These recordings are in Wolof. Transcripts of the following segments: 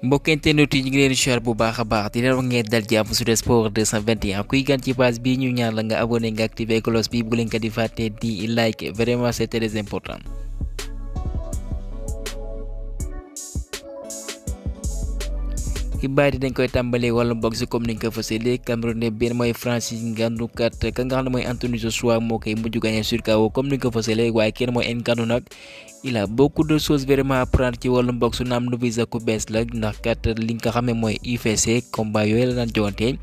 mbokk internet yi ñu ngi leen di siyaar bu baax a baax di leen wax ngeen dal jàmm Sud Sport 221 kuy gan ci page bi ñu ñaan la nga abonné nga activé cloche bi bu leen ko di fàtte di like vraiment c'est très important. xibaar yi dañ koy tàmbalee wàllum boxe comme niñ ko fësalee Camerounais benn mooy Francis Ngannou kat ka nga xam ne mooy Anthony Joshua moo koy mujj gagné sur KO comme niñ ko fësalee waaye kenn mooy Ngannou nag il a beaucoup de choses vraiment à prendre ci wàllum boxe naam nu visa ku bees la ndax kat li nga xam ne mooy UFC combat yooyu la daan joŋante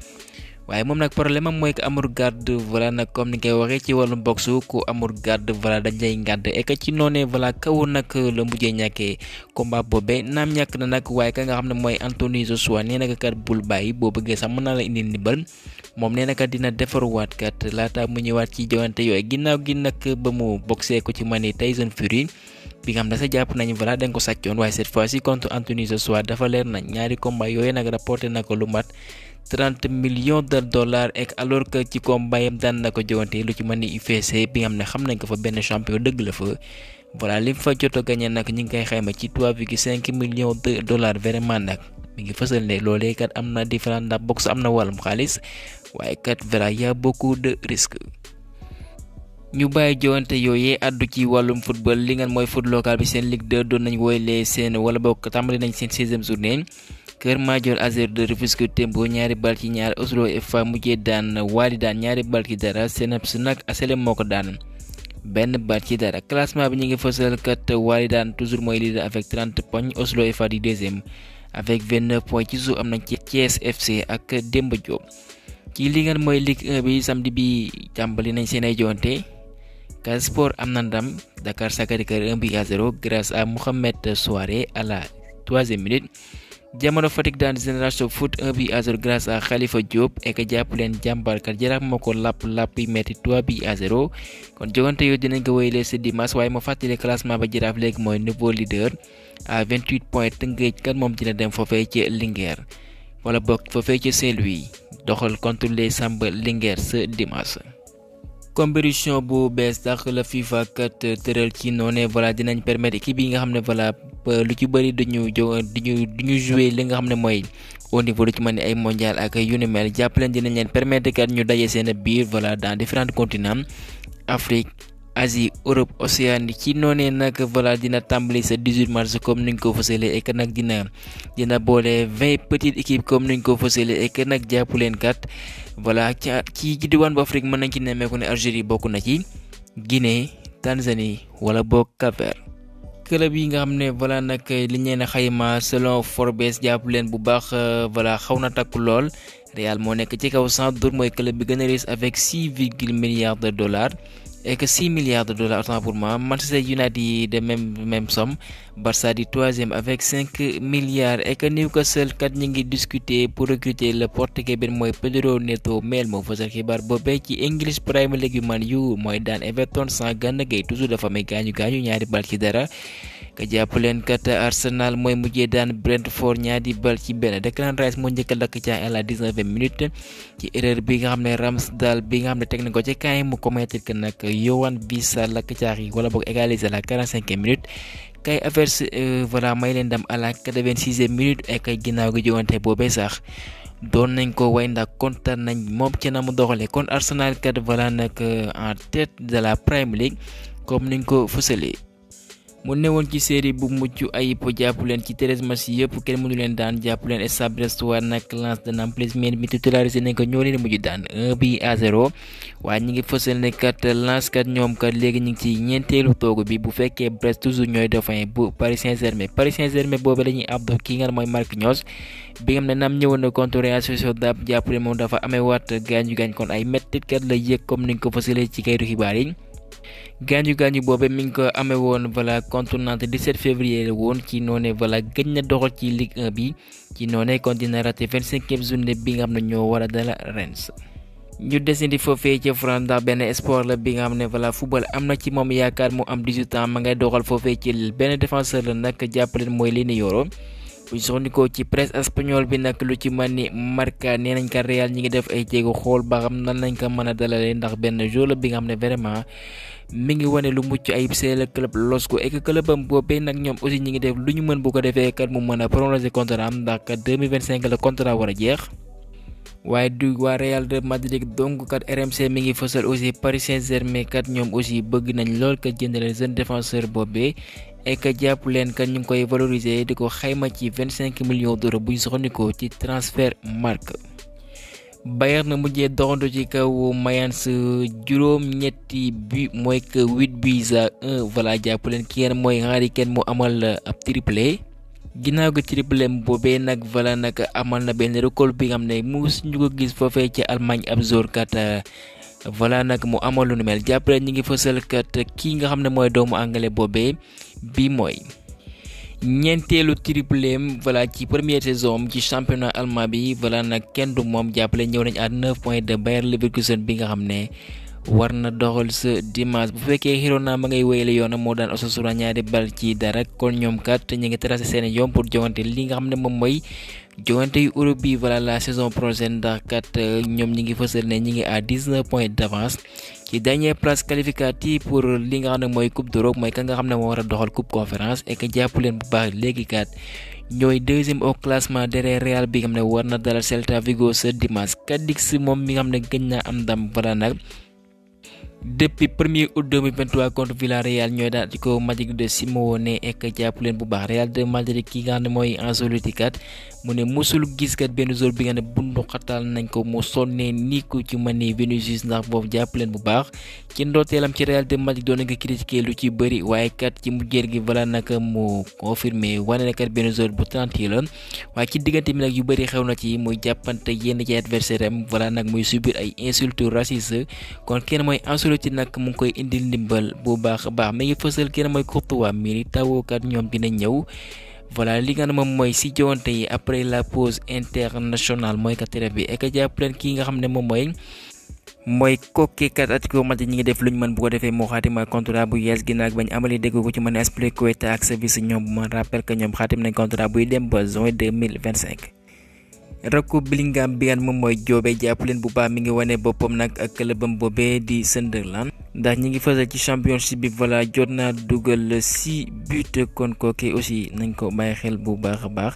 waaye moom nag problème am mooy que amul garde voilà nag comme ni koy waxee ci wàllum boxe ku amul garde voilà dañ lay ngàdd et que ci noonee voilà kaw nag la mujjee ñàkkee combat boobee naam ñàkk na nag waaye ka nga xam ne mooy Anthony Joshua nee na kat bul bàyyi boo bëggee sax mën naa la indi ndimbal moom nee na kat dina defaruwaat kat laata mu ñëwaat ci joŋante yooyu ginnaaw gi nag ba mu boxee ko ci mani Tyson Fury bi nga xam ne sa jàpp nañu voilà dañ ko sàccoon waaye cette fois ci contre Anthony Joshua dafa leer nañ ñaari combat yooyu nag rapporté na ko lu mat 30 millions de dollars et alors que ci combat yam daan na ko joŋante lu ci mën ni UFC bi nga xam ne xam nañ ko fa benn champion dëgg la fa voilà li fa jot a gagné nag ñu ngi koy xayma ci 3,5 millions de dollars vraiment nag mi ngi fësal ne loolee kat am na différence ndax boxe am na wàllum xaalis waaye kat voilà y a beaucoup de risques. ñu bàyyi joŋante yooyee addu ci wàllum football li ngeen mooy foot local bi seen Ligue 2 doon nañ woylee seen wala bokk tàmbali nañ seen 16e journée Kër Madior Azer de Rufisque Tembo ñaari bal ci ñaar Oslo FA mujjee daan Wali daan ñaari bal ci dara Seneps nag Aselem moo ko daan benn bal ci dara classement bi ñu ngi fësal kat Wali daan toujours mooy leader avec 30 points Oslo FA di deuxième avec 29 points ci suuf am nañ ci Thiès FC ak Demba Diop ci li ngeen mooy Ligue 1 bi samedi bi tàmbali nañ seen ay joŋante Casa Sport am na ndam Dakar Sacré-Cœur 1-0 grâce à Mohamed Souaré à la 3e minute Jamono Fatick daan Génération Foot 1-0 grâce à Khalifa Diop et que jàpp leen jàmbaar kat Jaraaf moo ko làpp yi metti 3-0 kon joŋante yooyu dinañ ko wéyalee ce dimanche waaye ma fàttali classement ba Jaraaf léegi mooy nouveau leader à 28 points Tëngéej kat moom dina dem foofee ci Linguère wala bokk foofee ci Saint-Louis doxal contre les Samba Linguère ce dimanche. compétition bu bees tax la FIFA kat tëral ci noonu voilà dinañ permettre équipe yi nga xam ne voilà lu ci bëri duñu jouer li nga xam ne mooy au niveau lu ci mën ni ay mondial ak yu ni mel jàpp leen dinañ leen permettre kat ñu daje seen biir voilà dans différents continents Afrique Asie Europe Océanie ci noonee nag voilà dina tàmbali sa 18 mars comme niñ ko fësalee et que nag dina boole 20 petites équipes comme niñ ko fësalee et que nag jàpp leen kat voilà ci diwaan bu Afrique mën nañ ci nemmeeku ne Algérie bokk na ci Guinée Tanzanie wala boog Cap-Vert club yi nga xam ne voilà nag li ñu leen xayma selon Forbes jàpp leen bu baax voilà xaw na takku lool Real moo nekk ci kaw 100 mooy club bi gën a riche avec 6,1 milliards de dollars et que 6 milliards de dollars autant pour moi Manchester United yi de même somme Barça di 3e avec 5 milliards et que Newcastle kat ñi ngi discuter pour recruter le portugais benn mooy Pedro Neto Mel moo fësal xibaar boobee ci English Premier League yu Man U mooy daan Everton sans Gana Gueye toujours dafa may gaañu ñaari bal ci dara ka jàpp leen kat Arsenal mooy mujjee daan Brentford ñaari bal ci benn Declan Rice moo njëkk a lakk ca à la 19e minute ci erreur bi nga xam ne Ramsdale bi nga xam ne teg nañ ko ci kaay mu commettre que nag Yohan Wissa lakk caaxi wala boog égaliser à la 45e minute kay Havertz voilà may leen dem à la 86e minute et kay ginnaaw gi joŋante boobee sax doon nañ ko way ndax kontaan nañ moom ci na mu doxalee kon Arsenal kat voilà nag en tête de la Premier League comme niñ ko fësalee. mu newoon ci série bu mucc ayib jàpp leen ci 13 match yëpp kenn mënu leen daan jàpp leen Stade Brestois nag Lens de Nampalys mi titularisé nañ ko ñoo leen mujj daan 1-0 waaye ñi ngi fësal ne kat Lens kat ñoom kat léegi ñu ngi ci ñeenteelu toogu bi bu fekkee Brest toujours ñooy dauphin bu Paris Saint-Germain boobu dañuy abdo ki nga mooy Marquinhos bi nga xam ne naam ñëwoon na contre Real Sociedad jàpp leen moom dafa amee waat gaañu kon ay mettit kat la yëg comme ni nga ko fësalee ci kayitu xibaar yi. gaañu boobe mi ngi ko amee woon voilà contre Nantes 17 février la woon ci noonee voilà gëj na doxal ci Ligue 1 bi ci noonee kon dina raté 25e journée bi nga xam ne ñoo war a dala Reims. ñu desandi foofee ca France ndax benn sport la bi nga xam ne voilà football am na ci moom yaakaar mu am 18 ans ma ngay doxal foofee ci benn défenseur la nag jàppaleen mooy Leny Yoro bu soxnikoo ci presse espagnol bi nag lu ci mel ni Marca nee nañ ko Real ñi ngi def ay jéego xool ba xam nan lañ ko mën a dalalee ndax benn jour la bi nga xam ne vraiment mi ngi wane lu mucc ayib c'est le club LOSCO et que clubam boobee nag ñoom aussi ñi ngi def lu ñu mën bu ko defee kat mu mën a prolonger contrat am ndax kat 2025 la contrat war a jeex. waaye du waa Real de Madrid donc kat RMC mi ngi fësal aussi Paris Saint-Germain kat ñoom aussi bëgg nañ lool kat jëndale jeune défenseur boobee et que jàpp leen kat ñu ngi koy valoriser di ko xayma ci 25 millions d'euros buy soxandikoo ci Transfermarkt. Bayern na mujjee doxantu ci kaw Mayence juróom-ñetti bi mooy que 8-1 voilà jàpp leen ki ngeen mooy Harry Kane mu amal ab triplé. ginnaaw ga triplé boobee nag voilà nag amal na benn record bi nga xam ne mus ñu ko gis foofee ci Allemagne ab jour kat voilà nag mu amal lu nu mel jàppale ñi ngi fësal kat kii nga xam ne mooy doomu anglais boobee bi mooy ñeenteelu tripléem voilà ci première saison ci championnat allemand bi voilà nag kenn du moom jàppale ñëw nañ à 9 points de Bayer Leverkusen bi nga xam ne war na doxal sa dimanche bu fekkee Girona ma ngay wéyale yoonam moo daan Osasuna ñaari bal ci dara kon ñoom kat ñu ngi tracé seen yoon pour jogante li nga xam ne moom mooy jogante yu Europe bi voilà la saison prochaine ndax kat ñoom ñi ngi fësal ne ñi ngi à 19 points d'avance ci dernière place qualificative pour li nga xam ne mooy coupe d'Europe mooy ka nga xam ne moo war a doxal coupe conférence et que jàpp leen bu baax léegi kat ñooy deuxième au classement derrière Real bi nga xam ne war na dalal Celta Vigo ce dimanche. Cadix moom mi nga xam ne gëj naa am ndam voilà nag depuis 1er août 2023 contre Villarreal ñooy daal di ko Magic de Simeone ek jàpp leen bu baax Real de Madrid ki nga xam ne mooy Ancelotti kat mu ne musul gis kat benn jour bi nga ne bundu xatal nañ ko mu sonnee nii ko ci mani Vinicius ndax boobu jàpp leen bu baax ci ndorteelam ci Real de Madrid doon nga critiquer lu ci bëri waaye kat ci mujjéer gi voilà nag mu confirmé wane na kat benn jour bu tranquille la waaye ci diggante mi nag yu bëri xew na ci muy jàppante yenn ci adversaire am voilà nag muy subir ay insultes racistes kon kenn mooy Ancelotti nag mu ngi koy indil ndimbal bu baax a baax mi ngi fësal kenn mooy Courtois Militao kat ñoom dina ñëw voilà li nga xam ne moom mooy si joŋante yi après la pause internationale mooy kat trêve bi ek jàpp leen kii nga xam ne moom mooy kooku kat Atlético Madrid ñi ngi def luñ mën bu ko defee moo xaatima contrat bu yees ginnaaw bañ amali dégg ko ci mën a Azpilicueta ak service ñoom ma rappel que ñoom xaatim nañ contrat buy dem ba juin 2025. rakku Bellingham bi nga moom mooy joobe jàpp leen bu baax mi ngi wane boppam nag ak clubam boobee di Sunderland ndax ñi ngi fësal ci championship bi voilà jot naa dugal 6 buts kon kooku aussi nañ ko bàyyi xel bu baax a baax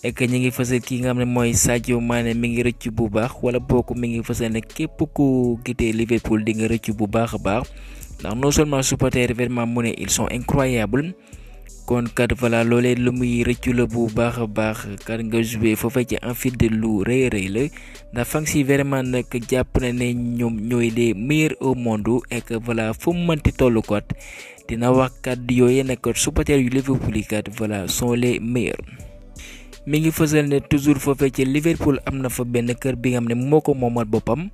et que ñi ngi fësal ki nga xam ne mooy Sadio Mané mi ngi rëcc bu baax wala bokk mi ngi fësal ne képp ku quitté Liverpool di nga rëcc bu baax a baax ndax non seulement supporters vraiment mu ne ils sont incroyables kon kat voilà loolee lu muy rëccu la bu baax a baax kat nga joué foofee ci Anfield lu rëy rëy la ndax fan si vraiment nag jàpp na ne ñoom ñooy les meilleurs au monde et que voilà fu mu mënti tollu kot dina wax kat yooyu nag supporters yu Liverpool yi kat voilà sont les meilleurs. mi ngi fësal ne toujours foofee ci Liverpool am na fa benn kër bi nga xam ne moo ko moomal boppam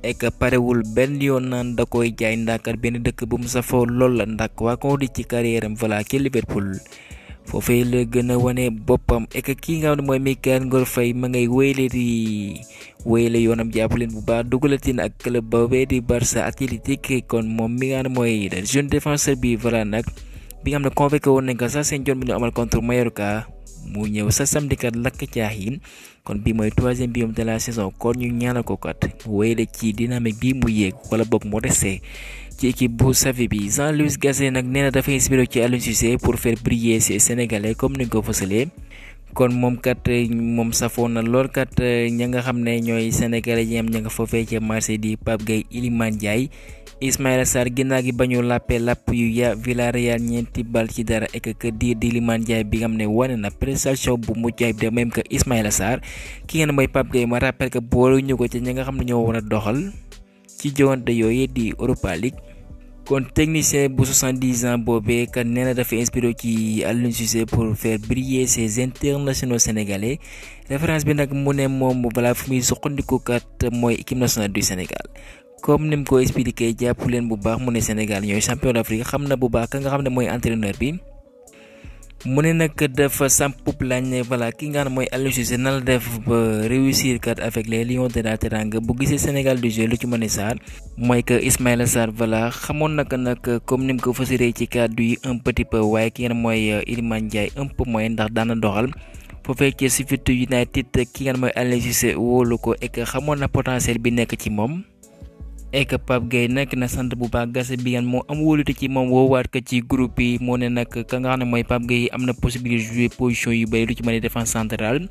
et que parewul benn yoon naan da koy jaay ndàkkat benn dëkk bu mu safoo lool la ndax waa ko di ci carrière am voilà ci Liverpool foofee la gën a wane boppam et que kii nga xam ne mooy Mikayil Ngor Faye ma ngay wéyale yoonam jàpp leen bu baax dugalatin ak club boobee di Barça Athletic kon moom mi nga xam ne mooy jeune défenseur bi voilà nag bi nga xam ne convoqué woon nañ ko sax seen jon bi ñu amal contre Mallorca mu ñëw sa samedi kat lakk caaxin kon bi mooy 3e biom de la saison kon ñu ñaanal ko kat wéyale ci dynamique bi mu yéeg wala boog moo resté ci équipe bu Xavi bi Jean-Louis Gasset nag nee na dafa inspiré ci Aliou Cissé pour faire briller ces Sénégalais comme ni nga ko fësalee kon moom kat moom safoo na lool kat ña nga xam ne ñooy Sénégalais yi am ña nga foofee ca Marseille di Pape Gueye Iliman Ndiaye Ismaïla Sarr ginnaaw gi bañu lapp yu ya Villarreal ñeenti bal ci dara et que di Iliman Ndiaye bi nga xam ne wane na prestation bu mucc ayib de même que Ismaïla Sarr ki ngeen mooy Pape Gueye ma rappel que boolu ñu ko ci ñi nga xam ne ñoo war a doxal ci joŋante yooyu di Europa League kon technicien bu 70 ans boobee kat nee na dafa inspiré ci Aliou Cissé pour faire briller ces internationaux sénégalais référence bi nag mu ne moom balaa fu muy suqandiku kat mooy équipe nationale du Sénégal comme ni mu ko expliqué jàpp leen bu baax mu ne Sénégal ñooy champion d'Afrique xam na bu baax ka nga xam ne mooy entraîneur bi mu ne nag dafa sampub laaj ne voilà ki nga xam ne mooy Aliou Cissé nan la def ba réussir kat avec les Lions de la Teranga bu gisee Sénégal du jeu lu ci mën a Sarr mooy que Ismaïla Sarr voilà xamoon naka nag comme ni mu ko fasiree ci kàddu yi un petit peu waaye ki nga xam ne mooy Iliman Ndiaye un peu moins ndax daana doxal foofee ci Sheffield United ki nga mooy Aliou Cissé wóolu ko et que xamoon na potentiel bi nekk ci moom. et que Pape Gueye nag na sant bu baax Gassa bi moo am wóolute ci moom woowaat ko ci groupe yi moo ne nag ka nga xam ne mooy Pape Gueye am na possibilité jouer position yu bëri lu ci mën a défense centrale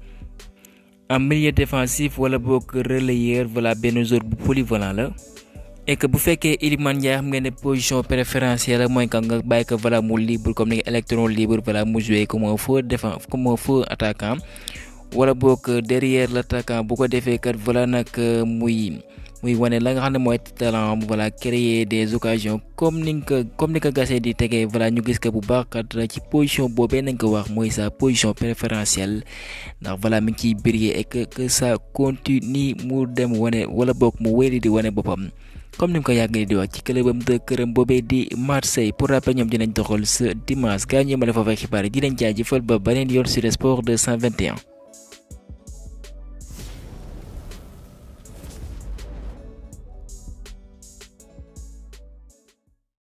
en milieu défensif wala boog relayeur voilà benn joueur bu polyvalent la. et que bu fekkee Iliman Ndiaye xam nga ne position préférentielle mooy que nga bàyyi ko voilà mu libre comme ni électron libre voilà mu jouer comme un faux défense comme un faux attaquant wala boog derrière l'attaquant bu ko defee kat voilà nag muy wane la nga xam ne mooy talent voilà créer des occasions comme ni ko Gassa di tegee voilà ñu gis ko bu baax kat ci position boobee nañ ko wax mooy sa position préférentielle ndax voilà mi ngi ciy briller et que ça continue mu dem wane wala boog mu wéyli di wane boppam comme ni mu ko yàgg di wax ci clubam de këram boobee di Marseille. Pour rappel ñoom dinañ doxal ce dimanche gaa ñu ma la fa fay xibaar yi di leen jaajëfal ba beneen yoon sur Sport 221.